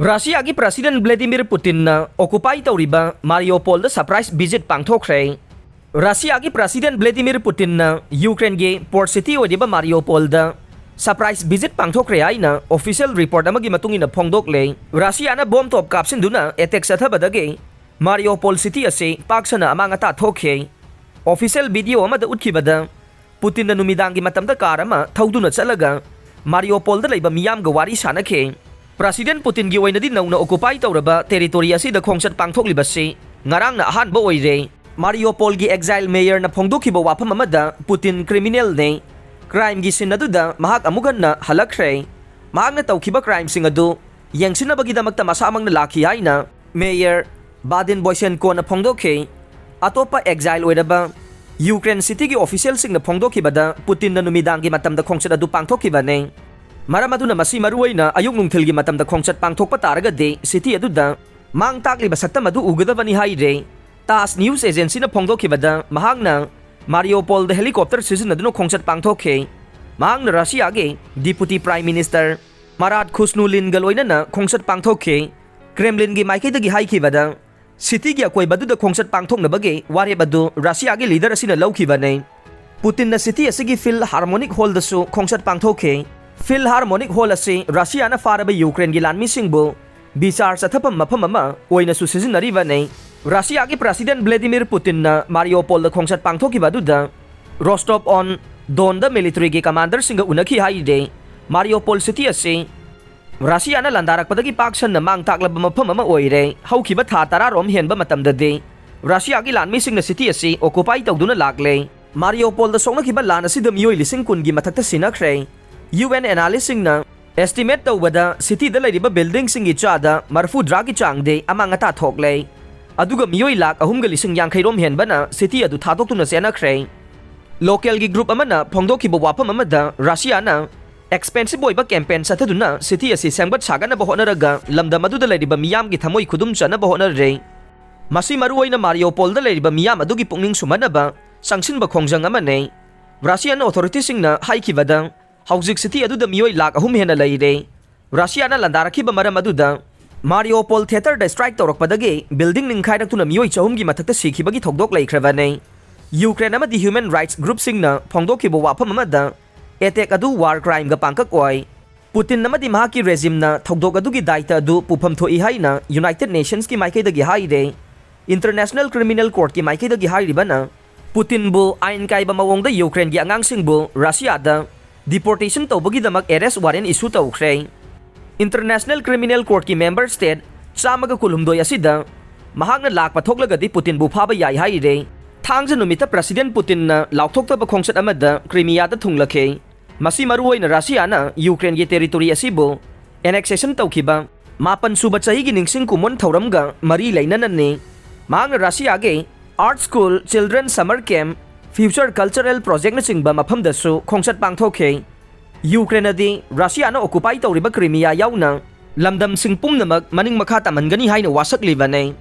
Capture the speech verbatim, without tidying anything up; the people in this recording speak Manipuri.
ꯔꯁꯤꯌꯥꯒꯤ ꯄ꯭ꯔꯁꯤꯗꯦꯟ ꯚ꯭ꯂꯦꯗꯤꯃꯤꯔ ꯄꯨꯇꯤꯟꯅ ꯑꯣꯀꯨꯄꯥꯏ ꯇꯧꯔꯤꯕ ꯃꯥꯔꯤꯌꯣꯄꯣꯜꯗ ꯁꯔꯄ꯭ꯔꯥꯏꯖ ꯚꯤꯖꯤꯠ ꯄꯥꯡꯊꯣꯛꯈ꯭ꯔꯦ꯫ ꯔꯁꯤꯌꯥꯒꯤ ꯄ꯭ꯔꯁꯤꯗꯦꯟ ꯚ꯭ꯂꯦꯗꯤꯃꯤꯔ ꯄꯨꯇꯤꯟꯅ ꯌꯨꯀ꯭ꯔꯦꯟꯒꯤ ꯄꯣꯔꯠ ꯁꯤꯇꯤ ꯑꯣꯏꯔꯤꯕ ꯃꯥꯔꯤꯌꯣꯄꯣꯜꯗ ꯁꯔꯄ꯭ꯔꯥꯏꯖ ꯚꯤꯖꯤꯠ ꯄꯥꯡꯊꯣꯛꯈ꯭ꯔꯦ ꯍꯥꯏꯅ ꯑꯣꯐꯤꯁꯤꯌꯦꯜ ꯔꯤꯄꯣꯔꯠ ꯑꯃꯒꯤ ꯃꯇꯨꯡ ꯏꯟꯅ ꯐꯣꯡꯗꯣꯛꯂꯦ꯫ ꯔꯁꯤꯌꯥꯅ ꯕꯣꯝ ꯇꯣꯞ ꯀꯥꯞꯁꯤꯟꯗꯨꯅ ꯑꯦꯇꯦꯛ ꯆꯠꯊꯕꯗꯒꯤ ꯃꯥꯔꯤꯌꯣꯄꯣꯜ ꯁꯤꯇꯤ ꯑꯁꯤ ꯄꯥꯛ ꯁꯟꯅ ꯑꯃꯥꯡ ꯑꯇꯥ ꯊꯣꯛꯈꯤ꯫ ꯑꯣꯐꯤꯁꯤꯌꯦꯜ ꯚꯤꯗꯤꯑꯣ ꯑꯃꯗ ꯎꯠꯈꯤꯕꯗ, ꯄꯨꯇꯤꯟꯅ ꯅꯨꯃꯤꯗꯥꯡꯒꯤ ꯃꯇꯝꯗ ꯀꯥꯔ ꯑꯃ ꯊꯧꯗꯨꯅ ꯆꯠꯂꯒ ꯃꯥꯔꯤꯌꯣꯄꯣꯜꯗ ꯂꯩꯕ ꯃꯤꯌꯥꯝꯒ ꯋꯥꯔꯤ ꯁꯥꯅꯈꯤ꯫ ꯄ꯭ꯔꯁꯤꯗꯦꯟ ꯄꯨꯇꯤꯟꯒꯤ ꯑꯣꯏꯅꯗꯤ ꯅꯧꯅ ꯑꯣꯀꯨꯄꯥꯏ ꯇꯧꯔꯕ ꯇꯦꯔꯤꯇꯣꯔꯤ ꯑꯁꯤꯗ ꯈꯣꯡꯆꯠ ꯄꯥꯡꯊꯣꯛꯂꯤꯕꯁꯤ ꯉꯔꯥꯡꯅ ꯑꯍꯥꯟꯕ ꯑꯣꯏꯔꯦ꯫ ꯃꯥꯔꯤꯌꯣꯄꯣꯜꯒꯤ ꯑꯦꯛꯖꯥꯏꯜ ꯃꯦꯌꯔꯅ ꯐꯣꯡꯗꯣꯛꯈꯤꯕ ꯋꯥꯐꯝ ꯑꯃꯗ, ꯄꯨꯇꯤꯟ ꯀ꯭ꯔꯤꯃꯤꯅꯦꯜꯅꯦ, ꯀ꯭ꯔꯥꯏꯝꯒꯤ ꯁꯤꯟ ꯑꯗꯨꯗ ꯃꯍꯥꯛ ꯑꯃꯨꯛ ꯍꯟꯅ ꯍꯜꯂꯛꯈ꯭ꯔꯦ꯫ ꯃꯍꯥꯛꯅ ꯇꯧꯈꯤꯕ ꯀ꯭ꯔꯥꯏꯝꯁꯤꯡ ꯑꯗꯨ ꯌꯦꯡꯁꯤꯟꯅꯕꯒꯤꯗꯃꯛꯇ ꯃꯁꯥꯃꯛꯅ ꯂꯥꯛꯈꯤ ꯍꯥꯏꯅ ꯃꯦꯌꯔ ꯕꯥꯗꯤꯟ ꯕꯣꯏꯁꯦꯟꯀꯣꯅ ꯐꯣꯡꯗꯣꯛꯈꯤ꯫ ꯑꯇꯣꯞꯄ ꯑꯦꯛꯖꯥꯏꯜ ꯑꯣꯏꯔꯕ ꯌꯨꯀ꯭ꯔꯦꯟ ꯁꯤꯇꯤꯒꯤ ꯑꯣꯐꯤꯁꯤꯌꯦꯜꯁꯤꯡꯅ ꯐꯣꯡꯗꯣꯛꯈꯤꯕꯗ, ꯄꯨꯇꯤꯟꯅ ꯅꯨꯃꯤꯗꯥꯡꯒꯤ ꯃꯇꯝꯗ ꯈꯣꯡꯆꯠ ꯑꯗꯨ ꯄꯥꯡꯊꯣꯛꯈꯤꯕꯅꯤ꯫ ꯃꯔꯝ ꯑꯗꯨꯅ ꯃꯁꯤ ꯃꯔꯨꯑꯣꯏꯅ ꯑꯌꯨꯛ ꯅꯨꯡꯊꯤꯜꯒꯤ ꯃꯇꯝꯗ ꯈꯣꯡꯆꯠ ꯄꯥꯡꯊꯣꯛꯄ ꯇꯥꯔꯒꯗꯤ ꯁꯤꯇꯤ ꯑꯗꯨꯗ ꯃꯥꯡ ꯇꯥꯛꯂꯤꯕ ꯁꯛꯇꯝ ꯑꯗꯨ ꯎꯒꯗꯕꯅꯤ ꯍꯥꯏꯔꯦ꯫ ꯇꯥꯁ ꯅ꯭ꯌꯨꯁ ꯑꯦꯖꯦꯟꯁꯤꯅ ꯐꯣꯡꯗꯣꯛꯈꯤꯕꯗ, ꯃꯍꯥꯛꯅ ꯃꯥꯔꯤꯌꯣꯄꯣꯜꯗ ꯍꯦꯂꯤꯀꯣꯞꯇꯔ ꯁꯤꯖꯤꯟꯅꯗꯨꯅ ꯈꯣꯡꯆꯠ ꯄꯥꯡꯊꯣꯛꯈꯤ꯫ ꯃꯍꯥꯛꯅ ꯔꯁꯤꯌꯥꯒꯤ ꯗꯤꯄꯨꯇꯤ ꯄ꯭ꯔꯥꯏꯝ ꯃꯤꯅꯤꯁꯇꯔ ꯃꯔꯥꯠ ꯈꯨꯁꯅꯨꯂꯤꯟꯒ ꯂꯣꯏꯅꯅ ꯈꯣꯡꯆꯠ ꯄꯥꯡꯊꯣꯛꯈꯤ꯫ ꯀ꯭ꯔꯦꯝꯂꯤꯟꯒꯤ ꯃꯥꯏꯀꯩꯗꯒꯤ ꯍꯥꯏꯈꯤꯕꯗ, ꯁꯤꯇꯤꯒꯤ ꯑꯀꯣꯏꯕꯗꯨꯗ ꯈꯣꯡꯆꯠ ꯄꯥꯡꯊꯣꯛꯅꯕꯒꯤ ꯋꯥꯔꯦꯞ ꯑꯗꯨ ꯔꯁꯤꯌꯥꯒꯤ ꯂꯤꯗꯔ ꯑꯁꯤꯅ ꯂꯧꯈꯤꯕꯅꯤ꯫ ꯄꯨꯇꯤꯟꯅ ꯁꯤꯇꯤ ꯑꯁꯤꯒꯤ ꯐꯤꯜ ꯍꯥꯔꯃꯣꯅꯤꯛ ꯍꯣꯜꯗꯁꯨ ꯈꯣꯡꯆꯠ ꯄꯥꯡꯊꯣꯛꯈꯤ꯫ ꯐꯤꯜ ꯍꯥꯔꯃꯣꯅꯤꯛ ꯍꯣꯜ ꯑꯁꯤ ꯔꯁꯤꯌꯥꯅ ꯐꯥꯔꯕ ꯌꯨꯀ꯭ꯔꯦꯟꯒꯤ ꯂꯥꯟꯃꯤꯁꯤꯡꯕꯨ ꯕꯤꯆꯥꯔ ꯆꯠꯊꯐꯝ ꯃꯐꯝ ꯑꯃ ꯑꯣꯏꯅꯁꯨ ꯁꯤꯖꯤꯟꯅꯔꯤꯕꯅꯤ꯫ ꯔꯁꯤꯌꯥꯒꯤ ꯄ꯭ꯔꯁꯤꯗꯦꯟ ꯚ꯭ꯂꯦꯗꯤꯃꯤꯔ ꯄꯨꯇꯤꯟꯅ ꯃꯥꯔꯤꯌꯣꯄꯣꯜꯗ ꯈꯣꯡꯆꯠ ꯄꯥꯡꯊꯣꯛꯈꯤꯕ ꯑꯗꯨꯗ ꯔꯣꯁꯇꯣꯞ ꯑꯣꯟ ꯗꯣꯟꯗ ꯃꯤꯂꯤꯇꯔꯤꯒꯤ ꯀꯃꯥꯟꯗꯔꯁꯤꯡꯒ ꯎꯅꯈꯤ ꯍꯥꯏꯔꯤ꯫ ꯃꯥꯔꯤꯌꯣꯄꯣꯜ ꯁꯤꯇꯤ ꯑꯁꯤ ꯔꯁꯤꯌꯥꯅ ꯂꯥꯟꯗꯥꯔꯛꯄꯗꯒꯤ ꯄꯥꯛ ꯁꯟꯅ ꯃꯥꯡ ꯇꯥꯛꯂꯕ ꯃꯐꯝ ꯑꯃ ꯑꯣꯏꯔꯦ꯫ ꯍꯧꯈꯤꯕ ꯊꯥ ꯇꯔꯥꯔꯣꯝ ꯍꯦꯟꯕ ꯃꯇꯝꯗꯗꯤ ꯔꯁꯤꯌꯥꯒꯤ ꯂꯥꯟꯃꯤꯁꯤꯡꯅ ꯁꯤꯇꯤ ꯑꯁꯤ ꯑꯣꯀꯨꯄꯥꯏ ꯇꯧꯗꯨꯅ ꯂꯥꯛꯂꯦ꯫ ꯃꯥꯔꯤꯌꯣꯄꯣꯜꯗ ꯁꯣꯛꯅꯈꯤꯕ ꯂꯥꯟ ꯑꯁꯤꯗ ꯃꯤꯑꯣꯏ ꯂꯤꯁꯤꯡ ꯀꯨꯟꯒꯤ ꯃꯊꯛꯇ ꯁꯤꯅꯈ꯭ꯔꯦ꯫ ꯌꯨ ꯑꯦꯟ ꯑꯦꯅꯥꯂꯤꯁꯁꯤꯡꯅ ꯑꯦꯁꯇꯤꯃꯦꯠ ꯇꯧꯕꯗ, ꯁꯤꯇꯤꯗ ꯂꯩꯔꯤꯕ ꯕꯤꯜꯗꯤꯡꯁꯤꯡꯒꯤ ꯆꯥꯗ ꯃꯔꯐꯨꯗ꯭ꯔꯥꯒꯤ ꯆꯥꯡꯗꯤ ꯑꯃꯥꯡ ꯑꯇꯥ ꯊꯣꯛꯂꯦ, ꯑꯗꯨꯒ ꯃꯤꯑꯣꯏ ꯂꯥꯈ ꯑꯍꯨꯝꯒ ꯂꯤꯁꯤꯡ ꯌꯥꯡꯈꯩꯔꯣꯝ ꯍꯦꯟꯕꯅ ꯁꯤꯇꯤ ꯑꯗꯨ ꯊꯥꯗꯣꯛꯇꯨꯅ ꯆꯦꯟꯅꯈ꯭ꯔꯦ꯫ ꯂꯣꯀꯦꯜꯒꯤ ꯒ꯭ꯔꯨꯞ ꯑꯃꯅ ꯐꯣꯡꯗꯣꯛꯈꯤꯕ ꯋꯥꯐꯝ ꯑꯃꯗ, ꯔꯁꯤꯌꯥꯅ ꯑꯦꯛꯁꯄꯦꯟꯁꯤꯚ ꯑꯣꯏꯕ ꯀꯦꯝꯄꯦꯟ ꯆꯠꯊꯗꯨꯅ ꯁꯤꯇꯤ ꯑꯁꯤ ꯁꯦꯝꯒꯠ ꯁꯥꯒꯠꯅꯕ ꯍꯣꯠꯅꯔꯒ ꯂꯝꯗꯝ ꯑꯗꯨꯗ ꯂꯩꯔꯤꯕ ꯃꯤꯌꯥꯝꯒꯤ ꯊꯃꯣꯏ ꯈꯨꯗꯨꯝ ꯆꯟꯅꯕ ꯍꯣꯠꯅꯔꯦ꯫ ꯃꯁꯤ ꯃꯔꯨꯑꯣꯏꯅ ꯃꯥꯔꯤꯌꯣꯄꯣꯜꯗ ꯂꯩꯔꯤꯕ ꯃꯤꯌꯥꯝ ꯑꯗꯨꯒꯤ ꯄꯨꯛꯅꯤꯡ ꯁꯨꯝꯍꯠꯅꯕ ꯆꯪꯁꯤꯟꯕ ꯈꯣꯡꯖꯪ ꯑꯃꯅꯤ꯫ ꯔꯁꯤꯌꯥꯟ ꯑꯣꯊꯣꯔꯤꯇꯤꯁꯤꯡꯅ ꯍꯥꯏꯈꯤꯕꯗ, ꯍꯧꯖꯤꯛ ꯁꯤꯇꯤ ꯑꯗꯨꯗ ꯃꯤꯑꯣꯏ ꯂꯥꯈ ꯑꯍꯨꯝ ꯍꯦꯟꯅ ꯂꯩꯔꯦ꯫ ꯔꯁꯤꯌꯥꯅ ꯂꯥꯟꯗꯥꯔꯛꯈꯤꯕ ꯃꯔꯝ ꯑꯗꯨꯗ ꯃꯥꯔꯤꯌꯣꯄꯣꯜ ꯊꯤꯌꯦꯇꯔꯗ ꯁ꯭ꯇ꯭ꯔꯥꯏꯛ ꯇꯧꯔꯛꯄꯗꯒꯤ ꯕꯤꯜꯗꯤꯡ ꯅꯤꯡꯈꯥꯏꯔꯛꯇꯨꯅ ꯃꯤꯑꯣꯏ ꯆꯍꯨꯝꯒꯤ ꯃꯊꯛꯇ ꯁꯤꯈꯤꯕꯒꯤ ꯊꯧꯗꯣꯛ ꯂꯩꯈ꯭ꯔꯕꯅꯤ꯫ ꯌꯨꯀ꯭ꯔꯦꯟ ꯑꯃꯗꯤ ꯍ꯭ꯌꯨꯃꯦꯟ ꯔꯥꯏꯠꯁ ꯒ꯭ꯔꯨꯞꯁꯤꯡꯅ ꯐꯣꯡꯗꯣꯛꯈꯤꯕ ꯋꯥꯐꯝ ꯑꯃꯗ, ꯑꯦꯇꯦꯛ ꯑꯗꯨ ꯋꯥꯔ ꯀ꯭ꯔꯥꯏꯝꯒ ꯄꯥꯡꯀꯛ ꯑꯣꯏ꯫ ꯄꯨꯇꯤꯟ ꯑꯃꯗꯤ ꯃꯍꯥꯛꯀꯤ ꯔꯦꯖꯤꯝꯅ ꯊꯧꯗꯣꯛ ꯑꯗꯨꯒꯤ ꯗꯥꯏꯇ ꯑꯗꯨ ꯄꯨꯐꯝ ꯊꯣꯛꯏ ꯍꯥꯏꯅ ꯌꯨꯅꯥꯏꯇꯦꯗ ꯅꯦꯁꯟꯁꯀꯤ ꯃꯥꯏꯀꯩꯗꯒꯤ ꯍꯥꯏꯔꯦ꯫ ꯏꯟꯇꯔꯅꯦꯁꯅꯦꯜ ꯀ꯭ꯔꯤꯃꯤꯅꯦꯜ ꯀꯣꯔꯠꯀꯤ ꯃꯥꯏꯀꯩꯗꯒꯤ ꯍꯥꯏꯔꯤꯕꯅ, ꯄꯨꯇꯤꯟꯕꯨ ꯑꯥꯏꯟ ꯀꯥꯏꯕ ꯃꯑꯣꯡꯗ ꯌꯨꯀ꯭ꯔꯦꯟꯒꯤ ꯑꯉꯥꯡꯁꯤꯡꯕꯨ ꯔꯁꯤꯌꯥꯗ ꯗꯤꯄꯣꯔꯇꯦꯁꯟ ꯇꯧꯕꯒꯤꯗꯃꯛ ꯑꯦꯔꯦꯁ ꯋꯥꯔꯦꯟ ꯏꯁꯨ ꯇꯧꯈ꯭ꯔꯦ꯫ ꯏꯟꯇꯔꯅꯦꯁꯅꯦꯜ ꯀ꯭ꯔꯤꯃꯤꯅꯦꯜ ꯀꯣꯔꯠꯀꯤ ꯃꯦꯝꯕꯔ ꯁ꯭ꯇꯦꯠ ꯆꯥꯝꯃꯒ ꯀꯨꯟꯍꯨꯝꯗꯣꯏ ꯑꯁꯤꯗ ꯃꯍꯥꯛꯅ ꯂꯥꯛꯄ ꯊꯣꯛꯂꯒꯗꯤ ꯄꯨꯇꯤꯟꯕꯨ ꯐꯥꯕ ꯌꯥꯏ ꯍꯥꯏꯔꯦ꯫ ꯊꯥꯡꯖ ꯅꯨꯃꯤꯠꯇ ꯄ꯭ꯔꯁꯤꯗꯦꯟ ꯄꯨꯇꯤꯟꯅ ꯂꯥꯎꯊꯣꯛꯇꯕ ꯈꯣꯡꯆꯠ ꯑꯃꯗ ꯀ꯭ꯔꯤꯃꯤꯌꯥꯗ ꯊꯨꯡꯂꯈꯤ꯫ ꯃꯁꯤ ꯃꯔꯨꯑꯣꯏꯅ ꯔꯁꯤꯌꯥꯅ ꯌꯨꯀ꯭ꯔꯦꯟꯒꯤ ꯇꯦꯔꯤꯇꯣꯔꯤ ꯑꯁꯤꯕꯨ ꯑꯦꯅꯦꯛꯁꯦꯁꯟ ꯇꯧꯈꯤꯕ ꯃꯥꯄꯟ ꯁꯨꯕ ꯆꯍꯤꯒꯤ ꯅꯤꯡꯁꯤꯡ ꯀꯨꯝꯑꯣꯟ ꯊꯧꯔꯝꯒ ꯃꯔꯤ ꯂꯩꯅꯅꯅꯤ꯫ ꯃꯍꯥꯛꯅ ꯔꯁꯤꯌꯥꯒꯤ art school, children summer camp, future cultural ꯄ꯭ꯔꯣꯖꯦꯛꯅꯆꯤꯡꯕ ꯃꯐꯝꯗꯁꯨ ꯈꯣꯡꯆꯠ ꯄꯥꯡꯊꯣꯛꯈꯤ꯫ ꯌꯨꯀ꯭ꯔꯦꯟꯅꯗꯤ ꯔꯁꯤꯌꯥꯅ ꯑꯣꯀꯨꯄꯥꯏ ꯇꯧꯔꯤꯕ ꯀ꯭ꯔꯤꯃꯤꯌꯥ ꯌꯥꯎꯅ ꯂꯝꯗꯝꯁꯤꯡ ꯄꯨꯝꯅꯃꯛ ꯃꯅꯤꯡ ꯃꯈꯥ ꯇꯝꯍꯟꯒꯅꯤ ꯍꯥꯏꯅ ꯋꯥꯁꯛꯂꯤꯕꯅꯤ꯫